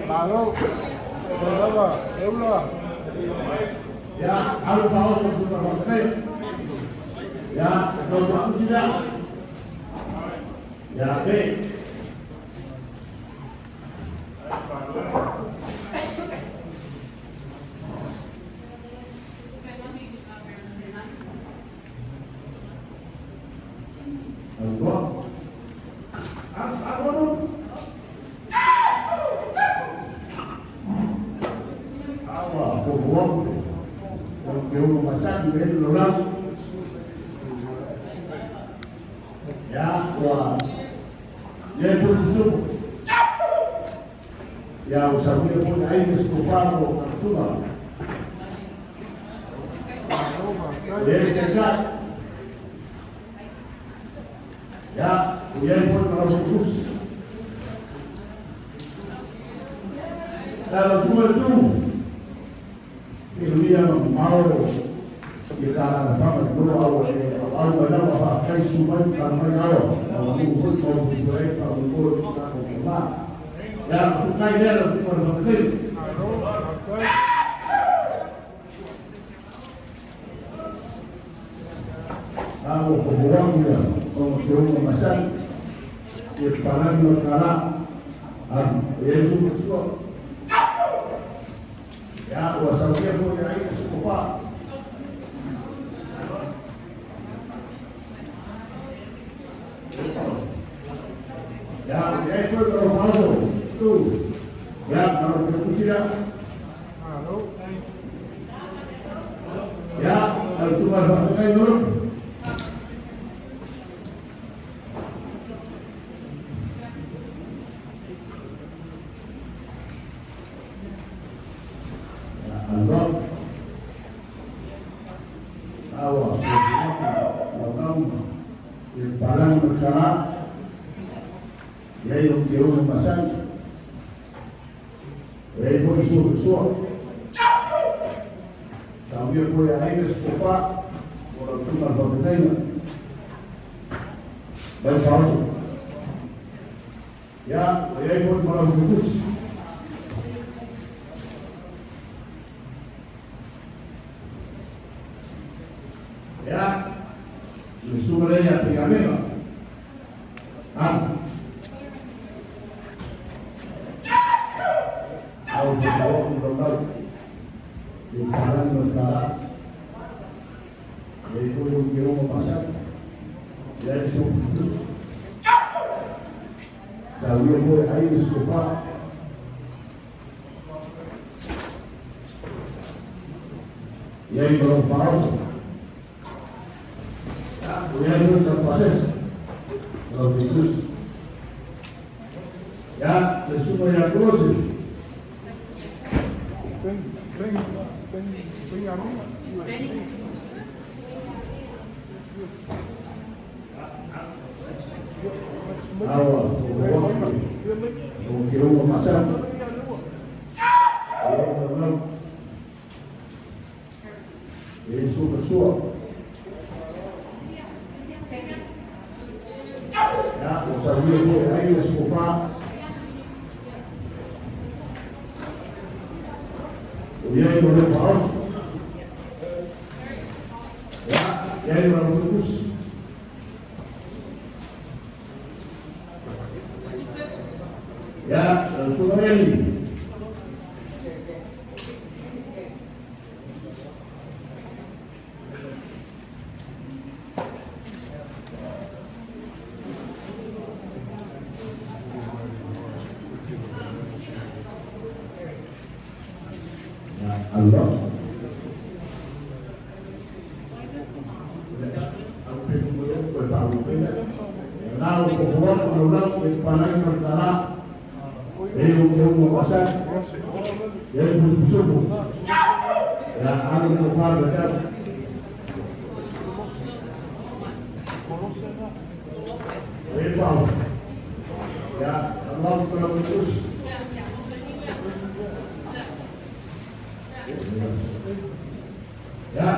Malo. Lava, Eula. Ya, Ya, oke. Allah. Allah, por porque uno masaki de lo lado. Ya, wa ya por Ya usabuye por ahí descofado suba. Ya, Ya, ya foi para o curso. La sua tu. Ilia mau i ka la fama no au e au e na fa kai su mai ka mai au au ni fu ko fu e ka ko ka ko ma ya su kai le la su ko ma kai au ko wa ya o ke o ma sa e parang no kala am e su su ya o sa ke fo ya ai su ko fa Ya, ya foi para o vaso. Tu. Ya, para o kusira. Malo. Ya, al sumar fa no. Ya, Allah. Awa, wa parang berkala ya yung yung masal ya foi su su también foi aí desculpa por el sumar fa Bem falso. Ya, ya foi para o curso. Ya, le sube ella pegamento. Ah. Au por favor, di parang berkala. Ya itu yang kira mau pasar. Ya itu También fue ahí desculpa. E aí para o falso. E aí não processo. Los virus. Ya, resumo ya cruces. Ben, ben, ben, ben arriba. Agua, como quiero pasar. E su pessoa. Ya, o sabia foi aí desculpa. O aí no falso. Ya, e aí no curso. Ya, langsung ini. Ya Allah. Ya, anu kufar dekat. Ya, Allah terus. Ya,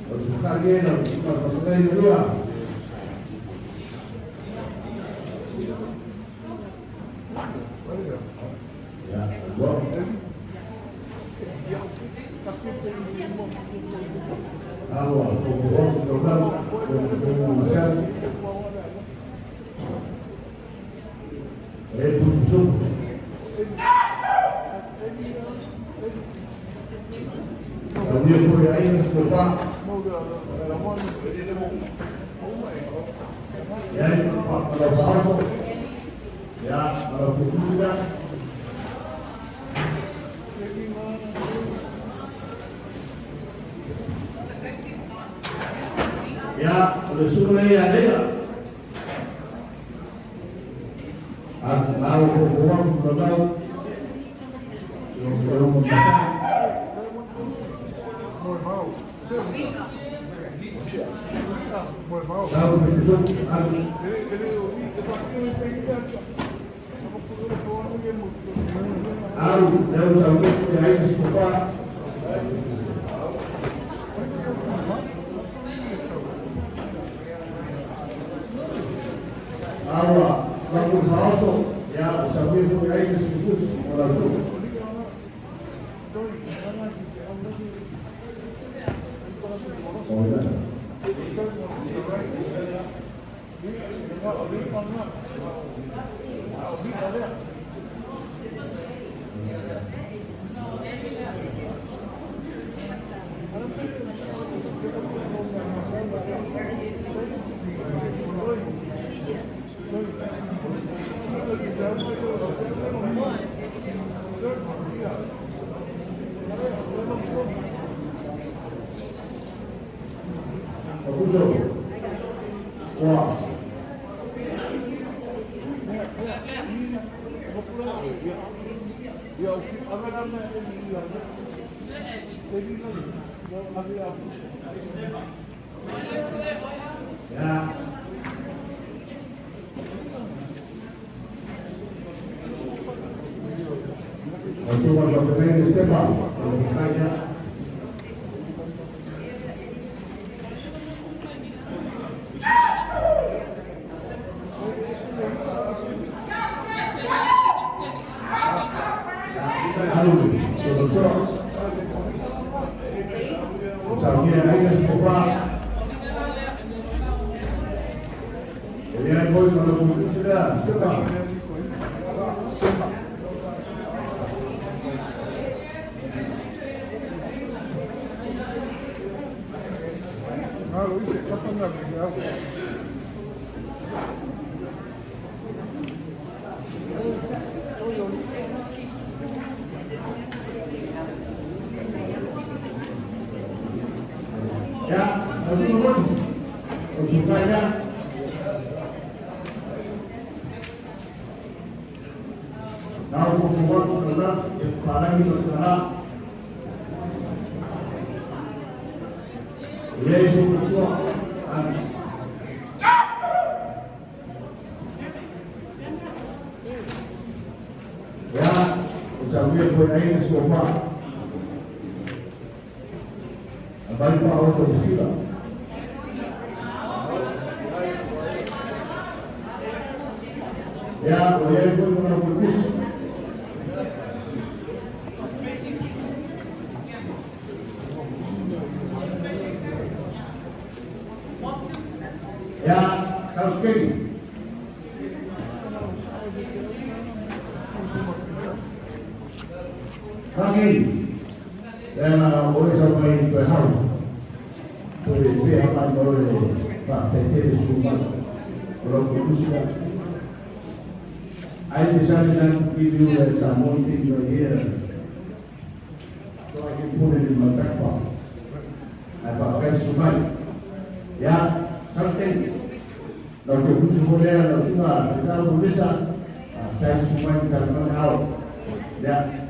bersuka dia dan bersuka bersuka dia. Sofa. Ya, kalau palsu. Ya, kalau juga. Ya, oleh sungai ada. Au ko ko lau. Yo ko Au Deus au te ai desculpa. Awa, lagu faoso, ya, sabi ko ay desculpa, wala su. Oh, ya. Wah. Ya. Langsung warga pemain tema, kalau ditanya. Alu, so Samia aí desculpa. Ele é foi na publicidade, tema. Ah, lo hice, ya. Ya, langsung pun. Langsung kaya. Tahu kumpulan karena parang itu karena Yesus Kristus. Amin. Ya, usaha foi aí nesse sofá. Abang Pak Oso Gila. Ya, o ia foi uma burguesa. Ya, Sausken. Kami ya na boleh sampai ke hau. Boleh pihak boleh Pak Tete Sumar. Kalau burguesa. I decided not to give you that Samoan things right here. So I can put it in my back pocket. I pakai sumai. Ya, something. Kalau ke boleh, kalau sudah, kita bisa. Saya sumai kita out. Ya.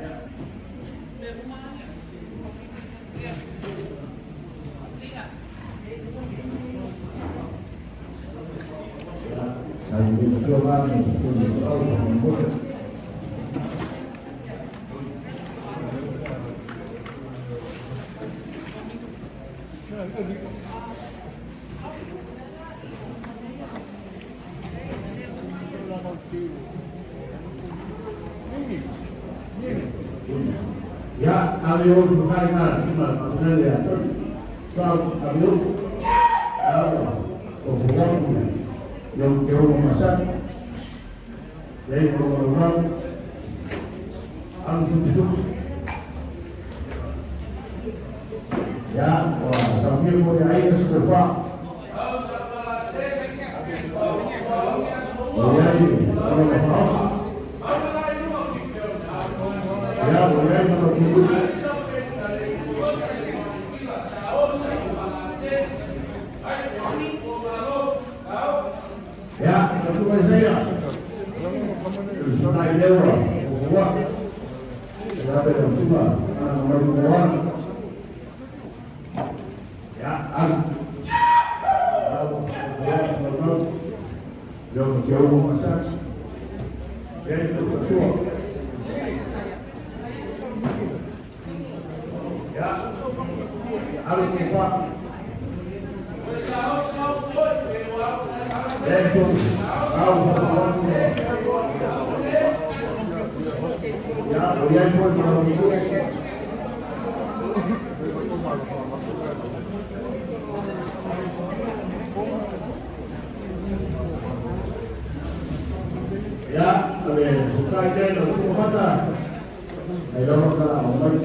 Ya, saya berdoa untuk Allah membuat. Ya, avión sukai na cuma mengenai ya. So, avión, agua, o yang jauh memasak, ya kalau orang langsung disuk. Ya, wah, ai le alo faaoso. Ia, ua i ai ma lau pusi. Ia, lau susuga Isaia. Le susuga i leua, o ua. Ia, pe lau susuga, ana mai moa. Ia, alu. Au, o ua, lau. Leo ma te au masasi. Ia, i sua. Ia, alu ku fa. Ia, i sua. Au, fa, Ia, o ia i foi ma lau pusi. Ia, o le sukai lea lau susuga mata. Ai lava ka au mai.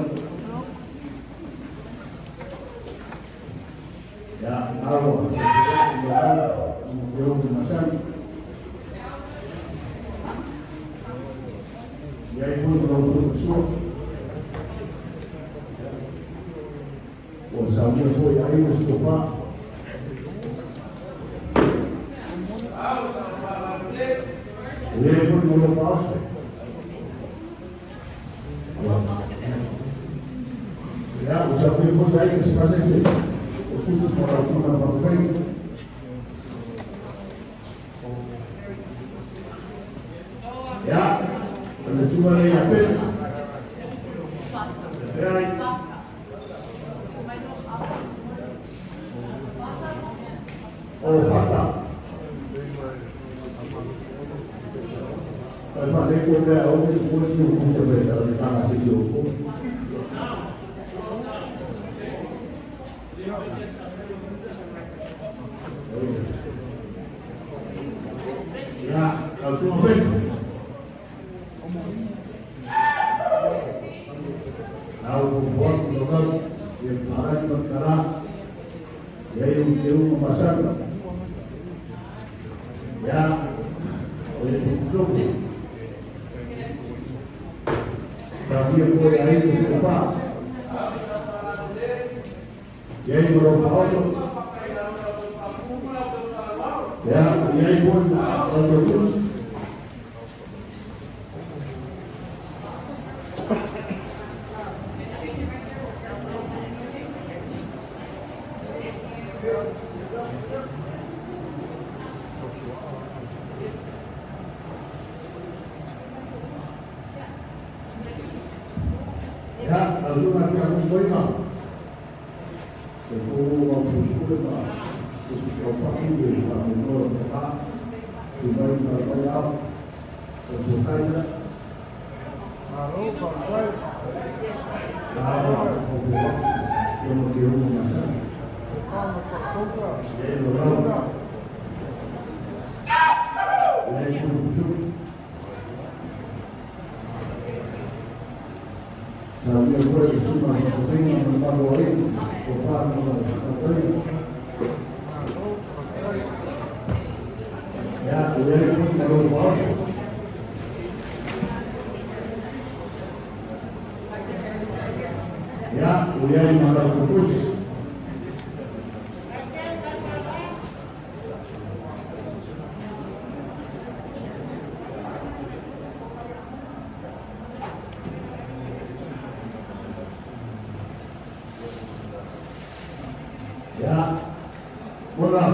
Ia, au, o te masani. Ia i foi ma lau susuga sua. Ua saunia foi ai o sitofa. Ia i foi ma lau faaoso. Ia, ua saunia foi ai se pasese. O tusu ma lau susuga na papapai. Ia, o le susuga lea ia Pena. Ia, o Fata. Ai fa le ko le o le ko si o ko se be ta le tanga se si o ko. Ia, lau susuga Pena. Lau ko ko ko ko ia para ni kala. Ia i te uma masaka. Ia, o le tukusoku. Saunia foi ai o se pa. Ia i mo faaoso. Ia, ia i foi ma o tusi. Ia, lau susuga kia kukuina. Se ko ma pupule ma se su ko pa ku le ma mo no pa. Su mai ma pa ya. O su kai na. Malo, papai. La o o ko. Ia mo te uma masani. Kama toka. Ia i lo lau. Ia i kusu kusu. Saunia foi le susuga ma papaina ma malo ai. O pa ma papaina. Malo, papai. Ia, o ia i foi ma lau faaoso. Ia, o ia i ma lau kukusi. Ia, ora.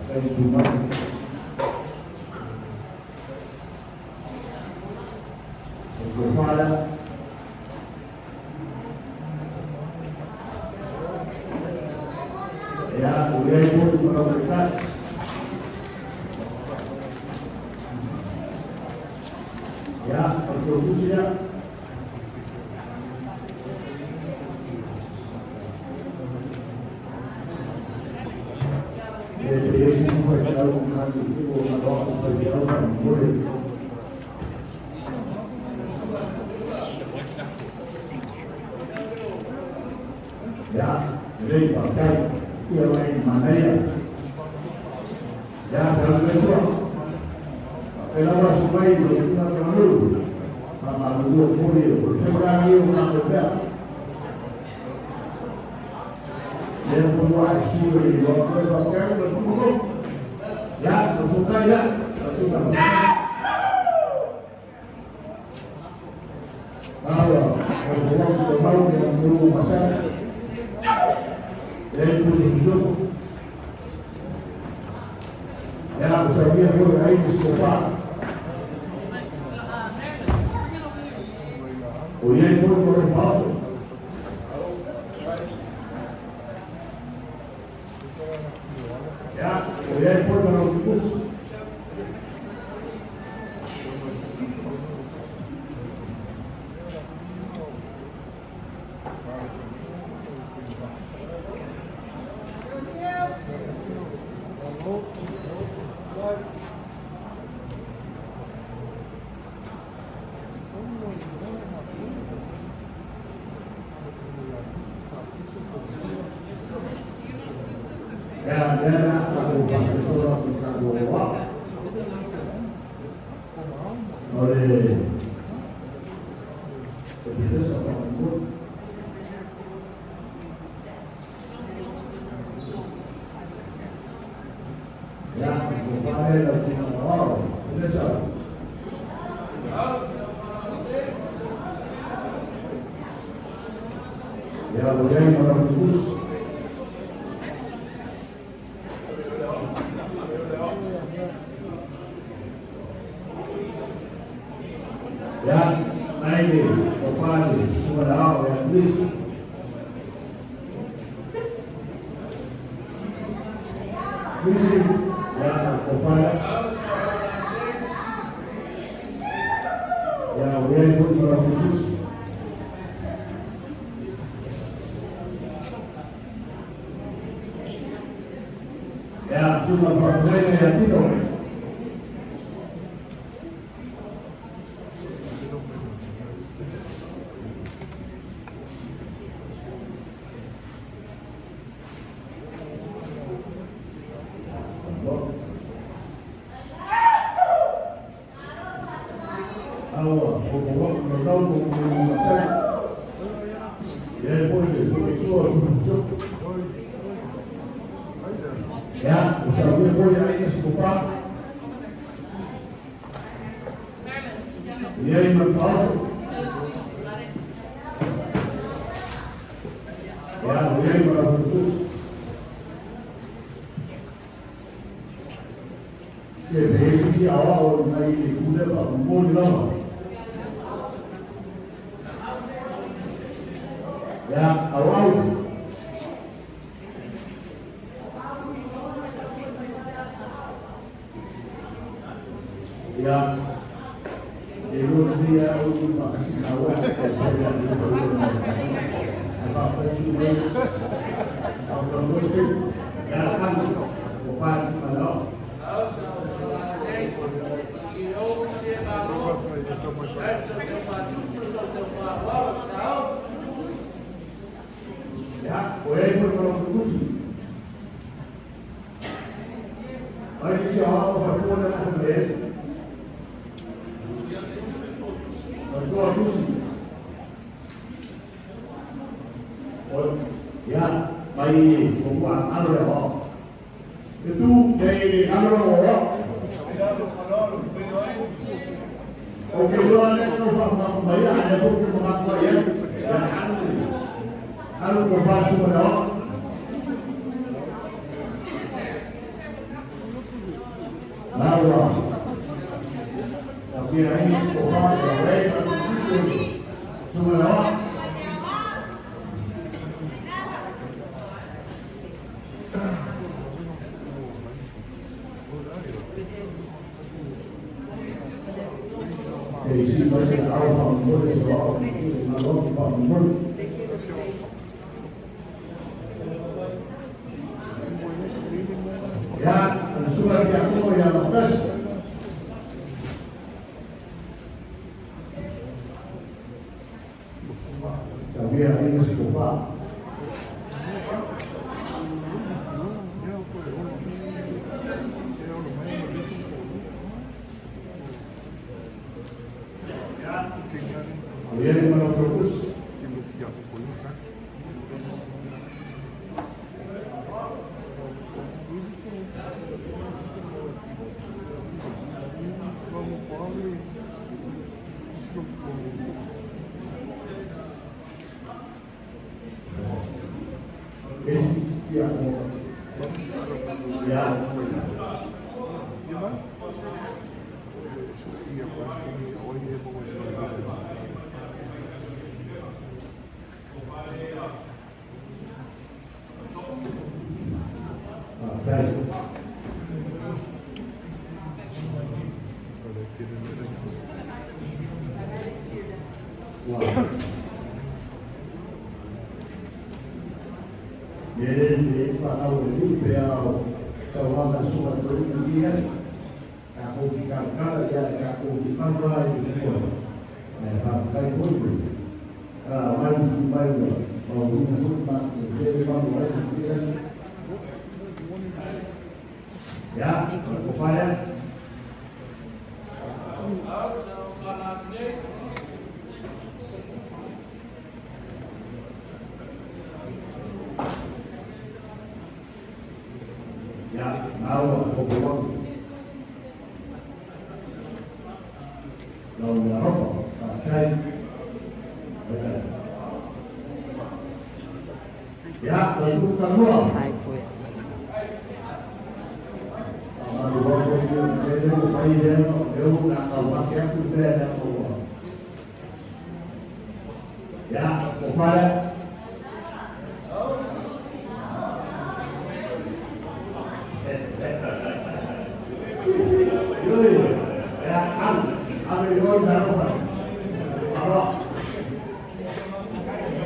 Sai sumai. O ko fala. Ia, o ia i foi ma lau taitai. Ia, o te tusi ia. E te esi mo e kau ka ni o na lo o te au ka mo le. Ia, lei pa kai, ia mai manaia. Ia, sa le sua. E lava su mai o suna talu. Ma ma lu foi o se ora io na ko pea. Le ko wa su le lo ko fa ka ko su ko. Ya, su ka ya. Su ka. Awa, o ko ko mau ke mulu masa. E tu su su. Ya, o sabia foi aí desculpa. O ia foi por falso. Ya, o ia foi para o curso. Ya, ya, aku pasal surat kita bawa. Oleh Kita sama umur. Ya, upaya dan oh, ini sah. Ya, boleh merebus. Ya, ini, upaya, semua ya, please. Ya, upaya. Ya, boleh pun merebus. Ya, semua faktornya ya tidak. Awa, o ko no no no no sa. Ya foi foi só Ya, o sa foi aí desculpa. E aí, meu falso? Ya, o aí para o Ke pe si awa o nai le kule fa mo ni lava. Ya, awa. Ya. E lo dia o tu pa kasi awa ko pa ya ni fa lo. Apa pa si me. Apa lo si. Ya kan o fa ma lo. Ya, o e foi para o curso. Aí disse a aula para pôr na família. Para curso. Ya, mai ko alo ya. Itu dari alo ro. Oke, lo ada no fa ma ma ya ada ko ke ma ma ya. Ya alo. Alo ko fa su na. Lawa. Tapi ini ko fa ya re ma su na. E si ma se au fa mo le so ma lo fa mo. Ya, surat yang ko ya lepas. Tapi yang ini sekolah. Ya. E whanau e ni pe ao tauanga suka tolu ia ka kou ki karakara ia ka kou ki whanua i te mua. E whakakai hoi koe. Ka mai su mai ua. Ma o runga hoi ma te pere mamu ai te ia. Ia, ko whaea. Ia, nāua ko ko Lau ia rofa, ka kai. Ia, o tu ka lua. Amaru wako i te reo pai reo, reo nā kau make aku te nā kau. Ia, o whaea. Yoi, ia, alu, alu i hoi nā rofa. Aloa.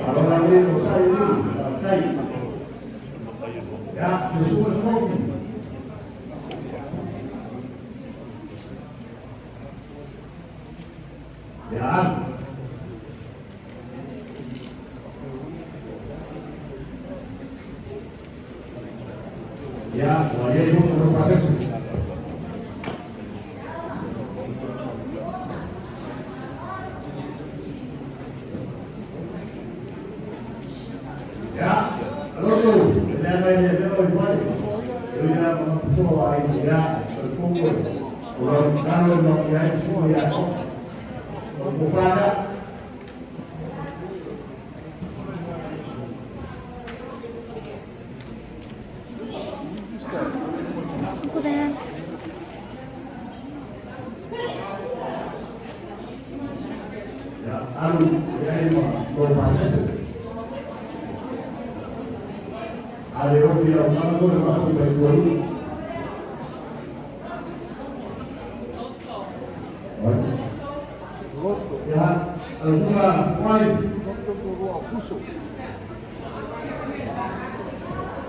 Aloa la le o sai ni, ka kai. Ia, te sua smoki. Ia, alu. Ia, ua iai hoki no pasesu. Ia, aloto, e mea mai le mea o i whare. E ia ma pusoa ai ia, o le kōkoi. O lau kano i mau ia i sua ia ko. O ko whana. Uncle Dan. Ia, alu, ia i ma, ko pasesu. Ale ofi au mana kore ma hoki mai kua hi. Oi. Ia, alo sunga, wai.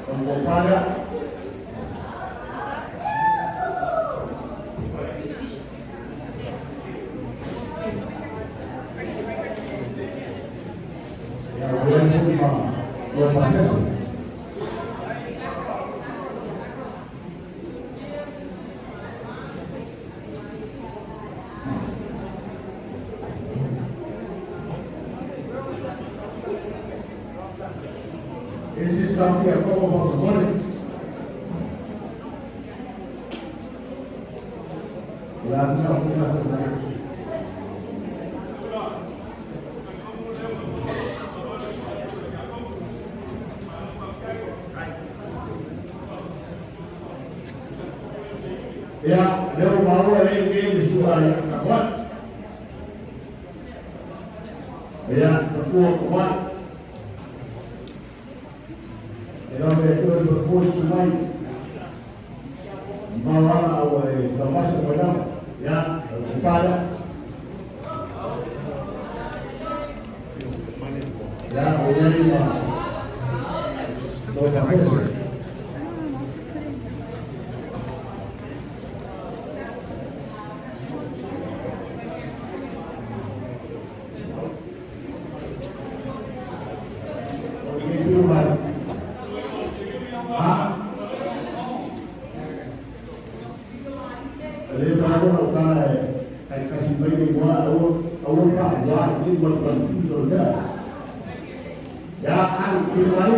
O ko whana. Ia, o ia hoki ma, ko pasesu. Esse está aqui a como vamos Ia, não, não, não. Ia, leo maua le ke ni sua ia ka wa. Ia, ka kua ko wa. E rau e koe ko posu mai. Mawana au e ka masa ko nau. Ia, ko pada. Ia, o ia ni ma. No pa peso. O ke tu mai. Ha? Le whaakona o kana e kai kasi mai nei wā au au wha wā ki wa confuse o lea. Ya alu ki mai.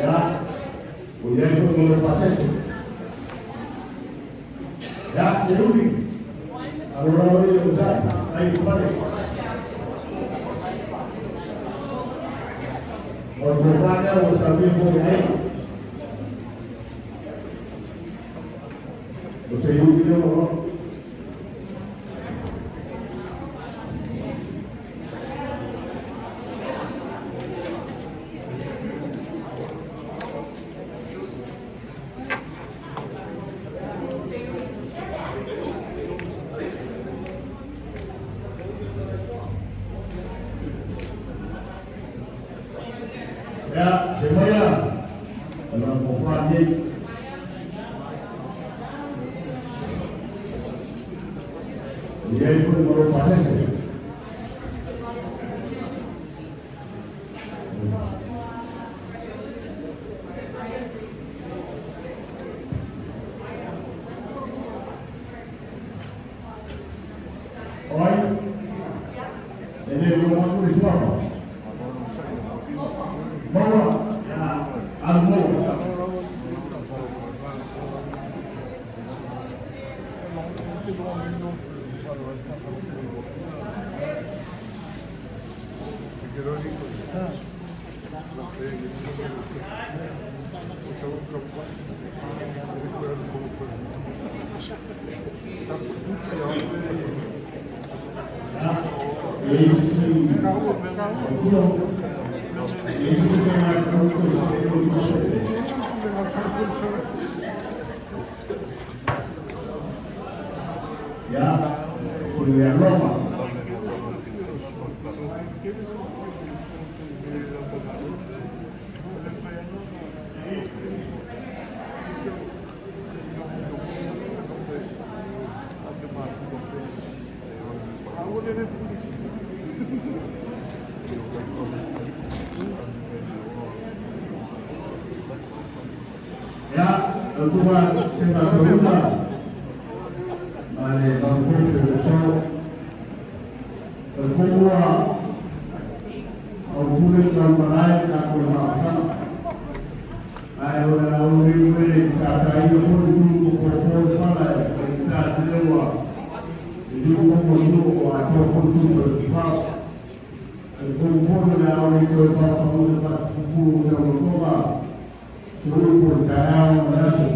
Ya. O i ai foi mo le pasese. Ia, se uli. Alo lau le o sai. Ai ku pale. O le fofana o sa mea foi ai. O se uli le o. Ia, se maia. O la fofana nei. O i ai foi mo le pasese. Oi. E le lo mo le suama. Maua. Ya, al mo. Ya, e isi o e isi te mai ko ko se o ko. Ya, so le aroma. Ya, o suma se va pergunta. Male banco de so. O kuma o pule ka marai ka ko ma ka. Ai o la o ni we ka ka i o tu ko ko ko fala e ta te wa. I ko ko ko o a to ko tu ko fa. E ko fo na o ni ko fa fa mo fa ku ku na ko ba. Suru ko ta ya o na so.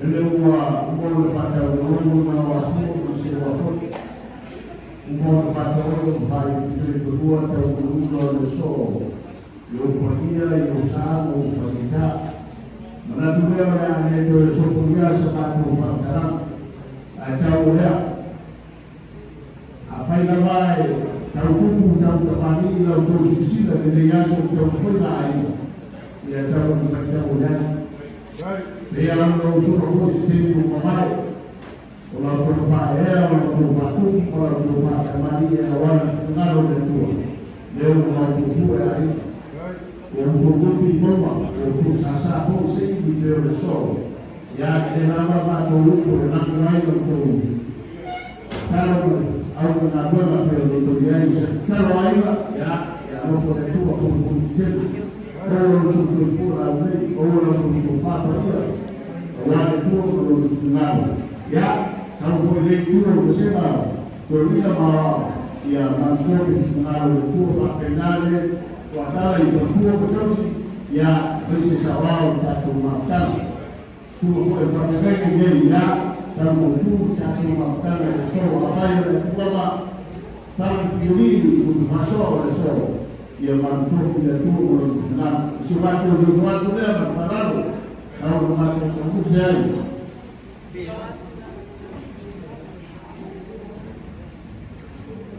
Ele ua ua le fata o lo na wa su o se wa fo. Ua le fata o lo fa i te te ua te o lo le so. I o pahia i o sa o fahita. Mana tu mea o ane to e so kuia sa tātou whakatara. Ai tau lea. A whai lava e tau tupu tau tapani i lau tau sisila le le aso tau whaina ai. Ia tau ni whaitau lea. Le ia lau sura ko se te o mamae. O lau tau whaea, o lau tau whatupu, o lau tau whakamani e awana ngaro le tua. Le o lau tau e ai. O tau kufi mama, o tau sasa fo se i te o le so. Ia ke nama ma tau upo le naku ai o tau. Talo au na buena fe o tau iai se talo aiga, ia, ia alofa le tua ko ko tele. O lo tau soifua au nei, o lo tau whapa ia. O wa le tua ko lo ngaro. Ia, tau foi le tua o se ma, ko ia ma ia ma tua ke ngaro le tua whapenale, wa tala i tua ko tausi, ia, se sa wao tātou mafutanga. Tua foi whakaweke nei, ia, tau mo tu tātou mafutanga e so, a whai o le tua ma, tau fiuri o tu masoa o le so, ia ma tofi le tua o le ngaro. Se wako so so atu lea ma whanalo, tau mo mātou whakamuti ai.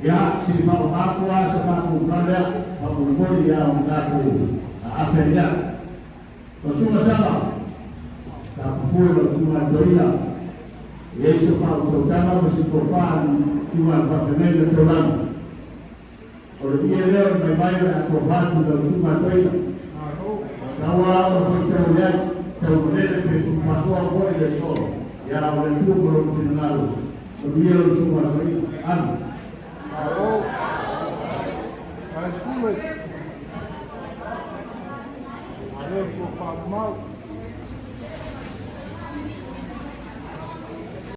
Ia, si whakapākua sa mākou pralea, whakamori ia o tātou a ape ia. O suma sama, ka pufue lo suma toina, e ei se whakatautanga ma si tofā ni suma whakatene le tolanga. O le ia leo mai mai o a tofā tu la suma toina. Kaua o whaitau ia, tau manene pe tu masoa koe le so, ia o le tu ko lo finangalo. O le ia lo suma toina. Anu. Malo. Ai, pule. Malo. le tofa mamao.